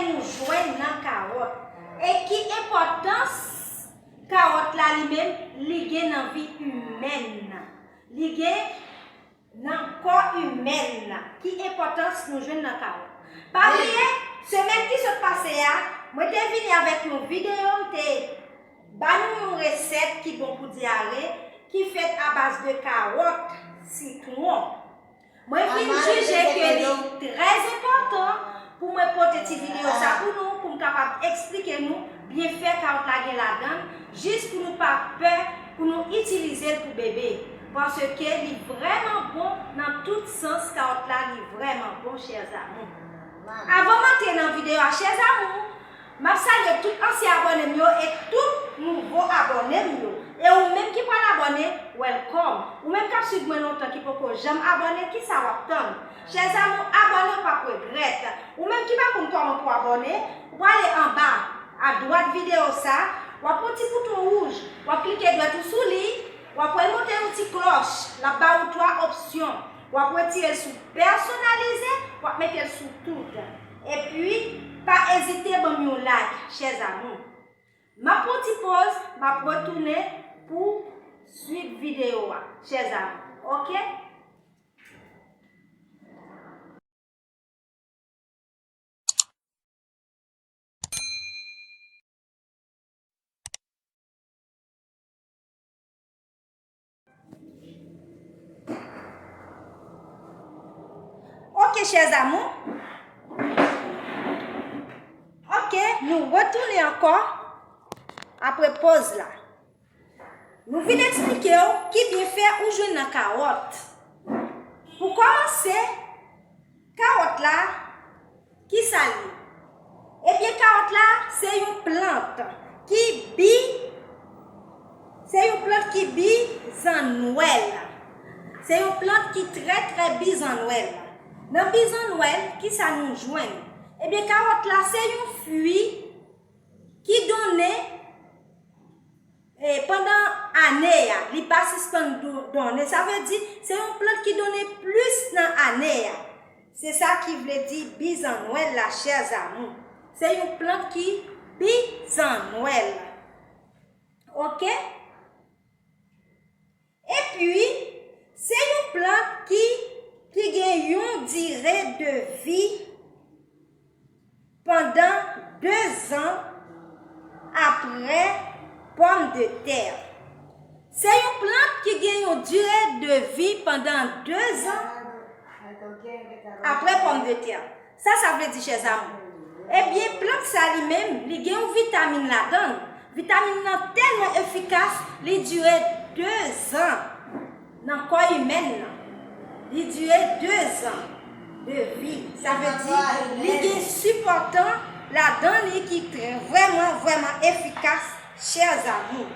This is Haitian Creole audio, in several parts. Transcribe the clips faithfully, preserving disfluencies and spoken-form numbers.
nou jwenn nan kawòt? E ki enpòtans kawòt la li menm li gen nan vi imèn nan? Li gen nan kò imèn nan? Ki enpòtans nou jwenn nan kawòt? Pa bliye, semèn ki sot pase a, mwen te vini avèk yon videyo, m te ba nou yon resèt ki bon pou dyare, ki fèt abaz de kawòt, sitwon. Mwen vin jije ke li trè enpòtan pou mwen pote ti videyo sa pou nou, pou m kapab eksplike nou byenfè kawòt la gen ladan l, jis pou nou pa pè, pou nou itilize l pou bebe. Paske li vrèman bon nan tout sans, kawòt la li vrèman bon, chè zamou. Avan m antre nan videyo a, chè zamou, m ap salye tout ansyen abòne m yo e tout nouvo abòne m yo. E ou menm ki pral abòne, welcome. Ou menm k ap swiv mwen lontan ki poko janm abòne, kisa w ap tann? Chè zamou, abòne, w p ap regrèt. Ou menm ki pa konn kòman pou abòne, ou prale anba, adwat videyo sa, w ap pran ti bouton wouj, w ap klike dwèt ou sou li, w ap wè l monte yon ti klòch, l ap ba ou twa opsyon. W ap retire l sou pèsonalize, w ap mete l sou tout. Epi, pa ezite ban m yon like, chè zamou. M ap pran ti pòz, m ap retounen pou swit videyo a, chè zamou. Oke? Oke, chè zamou. Oke, nou retounen ankò apre pòz la. Nou vin eksplike w ki byenfè ou jwenn nan kawòt. Pou kòmanse, kawòt la, kisa l ye? Ebyen, kawòt la, se yon plant ki bi, se yon plant ki bizannwèl. Se yon plant ki trè, trè bizannwèl. Nan bizannwèl, kisa nou jwenn? Ebyen, kawòt la, se yon fwi ki donnen E, pandan ane a, li pa sispann do-, donnen. Sa vle di, se yon plant ki donnen plis nan ane a. Se sa ki vle di bizannwèl la, chè zamou. Se yon plant ki bizannwèl. Oke? Epi, se yon plant ki, ki gen yon dire de vi pandan de zan apre pòmdetè. Se yon plant ki gen yon dire de vi pandan de zan apre pòmdetè. Sa, sa vle di, chè zamou? Ebyen, plant sa li menm, li gen yon vitamin ladan l. Vitamin nan tèlman efikas, li dire de zan nan kò imèn nan. Li dire de zan de vi. Sa vle di, li gen sipòtan ladan li ki trè, vrèman, vrèman efikas, chè zamou.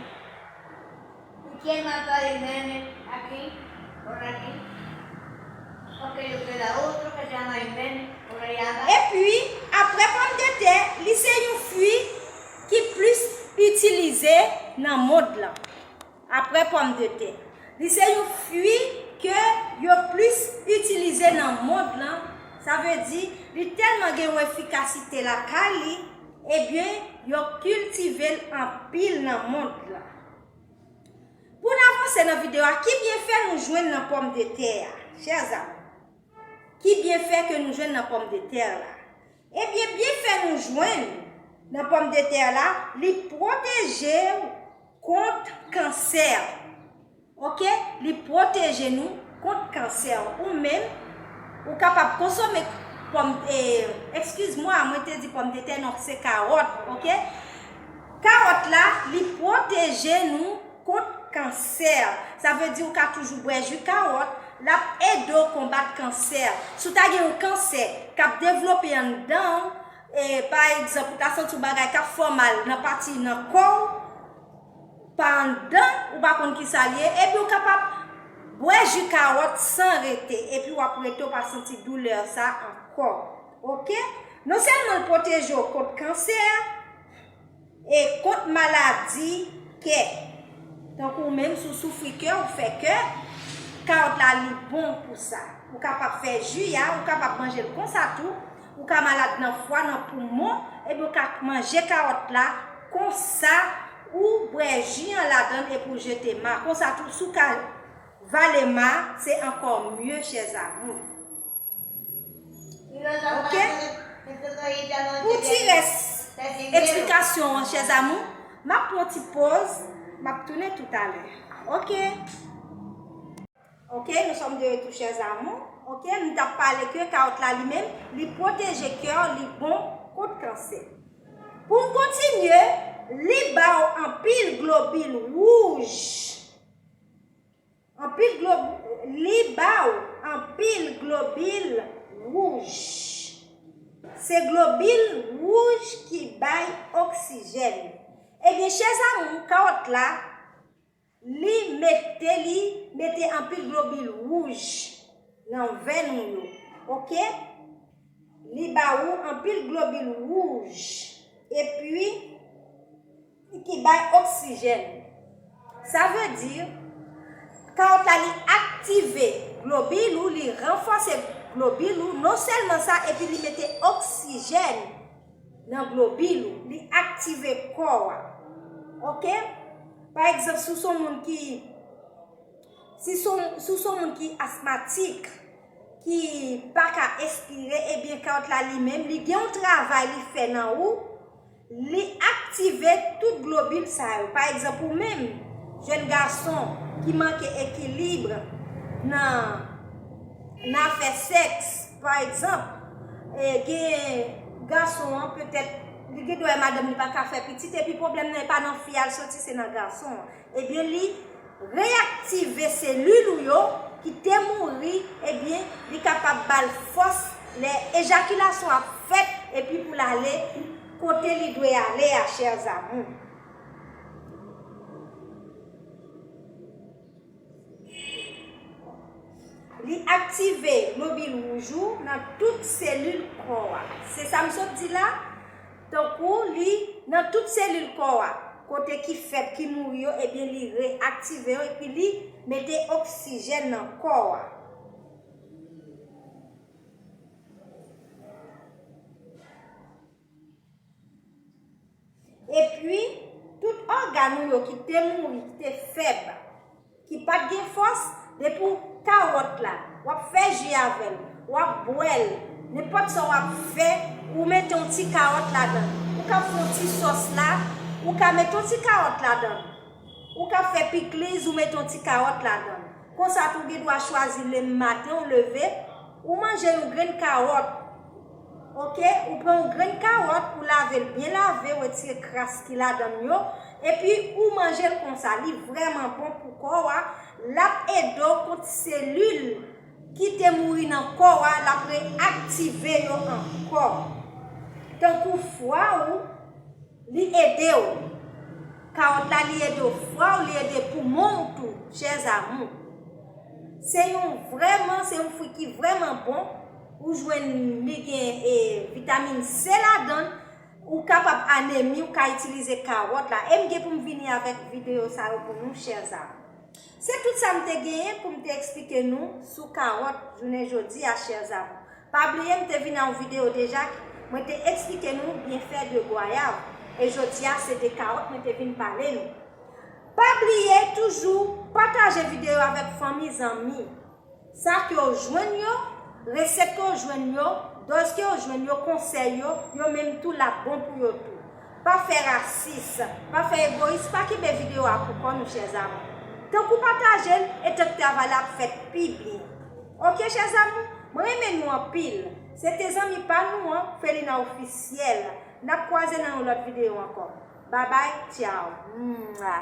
Epi, apre pòmdetè, li se yon fwi ki plis itilize nan mond lan. Apre pòmdetè, li se yon fwi ke yo plis itilize nan mond lan. Sa vle di, li tèlman gen yon efikasite lakay li, ebyen, yo kiltive l anpil nan mond lan. Pou n avanse nan videyo a, ki byenfè nou jwenn nan pòmdetè a, chè zanmi? Ki byenfè ke nou jwenn nan pòmdetè la? Ebyen, byenfè nou jwenn nan pòmdetè la, li pwoteje w kont kansè. Oke? Li pwoteje nou kont kansè. Ou menm, ou kapab konsome pòm, e, excuse-moi, mwen te di pòmdetè, non, se kawòt, oke? Kawòt la, li pwoteje nou kont kansè. Sa vle di ou ka toujou bwè ji kawòt, l ap ede w konbat kansè. Si w ta gen yon kansè k ap devlope anndan w, e, pa egzanp, ou ta santi w bagay k ap fè w mal nan pati nan kò w, pa anndan, ou pa konn kisa l ye, epi w kapab bwè ji kawòt san rete, epi w ap rete, w pa santi doulè sa ankò. Oke? Non sèlman l pwoteje w kont kansè, e kont maladi kè. Tankou ou menm, si w soufri kè, ou fè kè, kawòt la, li bon pou sa. Ou kapab fè ji a, ou kapab manje l konsa tou. Ou ka malad nan fwa, nan poumon, ebyen ou ka manje kawòt la, konsa ou bwè ji an ladan l epi ou jete ma. Konsa tou, si w ka vale ma, se ankò mye, chè zamou. Ok? Pou ti rès eksplikasyon an, chè zamou, m ap pran ti poz, m ap tounen toutalè. Ok? Ok, nous sommes de retour, chers amours. Ok, nou t ap pale ke kawòt la li menm, li pwoteje kè, li bon kont kansè. Pou n kontinye, li ba w anpil globil wouj. Anpil glob-, li ba w anpil globil wouj. Se globil wouj ki bay oksijèn. Ebyen, chè zamou, kawòt la, li mete, li mete anpil globil wouj nan venn ou yo, ok? Li ba ou anpil globil wouj, epi ki bay oksijèn. Sa vle di, kawòt la, li aktive globil ou, li ranfòse globil ou, non sèlman sa, epi li mete oksijèn nan globil ou, li aktive kò a. Ok? Pa egzanp, si w se yon moun ki, si w se yon, si w se yon moun ki asmatik, ki pa ka espire, ebyen, kawòt la li menm, li gen yon travay li fè nan ou, li aktive tout globil sa yo. Pa egzanp, ou menm, jèn gason ki manke ekilib nan, nan afè sèks, pa egzanp, e, gen gason an, petèt, li gen dwa e madanm li pa ka fè pitit, epi pwoblèm nan e pa nan fi a l soti, se nan gason an. Ebyen, li reyaktive selil ou yo ki te mouri, ebyen, li kapab ba l fòs lè ejakilasyon ap fèt, epi pou l ale kote li dwe ale a, chè zamou. Li aktive globil wouj ou nan tout selil kò a. Se sa m sot di la? Tankou li nan tout selil kò a, kote ki fèb, ki mouri yo, ebyen, li reyaktive yo, epi li mete oksijèn nan kò a. Epi, tout ògàn ou yo ki te mouri, ki te fèb, ki pa t gen fòs, depi w kawòt la, w ap fè ji avè l, w ap bwè l, nenpòt sa w ap fè, ou mete yon ti kawòt ladan l. Ou ka fè yon ti sòs la, ou ka mete yon ti kawòt ladan l. Ou ka fè pikliz, ou mete yon ti kawòt ladan l. Konsa tou, ou gen dwa chwazi lemen maten, ou leve, ou manje yon grenn kawòt. Ok, ou pran yon grenn kawòt, ou lave l byen lave, ou retire kras ki ladan l yo, epi ou manje l konsa. Li vrèman bon pou kò a, l ap ede w kont selil ki te mouri nan kò a, l ap reyaktive yo ankò. Tankou fwa ou, li ede w. Kawòt la, li ede w. Fwa ou, li ede poumon w tou, chè zamou. Se yon vrèman, se yon fwi ki vrèman bon. Ou jwenn li gen, e, vitamin C ladan l. Ou kapab anemi, ou ka itilize kawòt la. E m gen pou m vini avèk videyo sa yo pou nou, chè zamou. Se tout sa m te genyen pou m te eksplike nou sou kawòt jounen jodi a, chè zamou. Pa bliye, m te vin a yon videyo deja, mwen te eksplike nou byenfè de gwayav. E jodi a, se de kawòt mwen te vin pale nou. Pa bliye toujou pataje videyo avèk fanmi, zanmi. Sa ke w jwenn yo, resèt ke w jwenn yo, dòz ke w jwenn yo, konsèy yo, yo menm tou l ap bon pou yo tou. Pa fè rasis, pa fè egoyis, pa kenbe videyo a pou kò nou, chè zamou. Tankou pataje l, e tank travay la ap fèt pi byen. Ok, chè zamou, mwen renmen nou anpil. Se te zanmi pa nou an, Felina Ofisyèl. N ap kwaze nan yon lòt videyo ankò. Babay, tchaw. Mwa.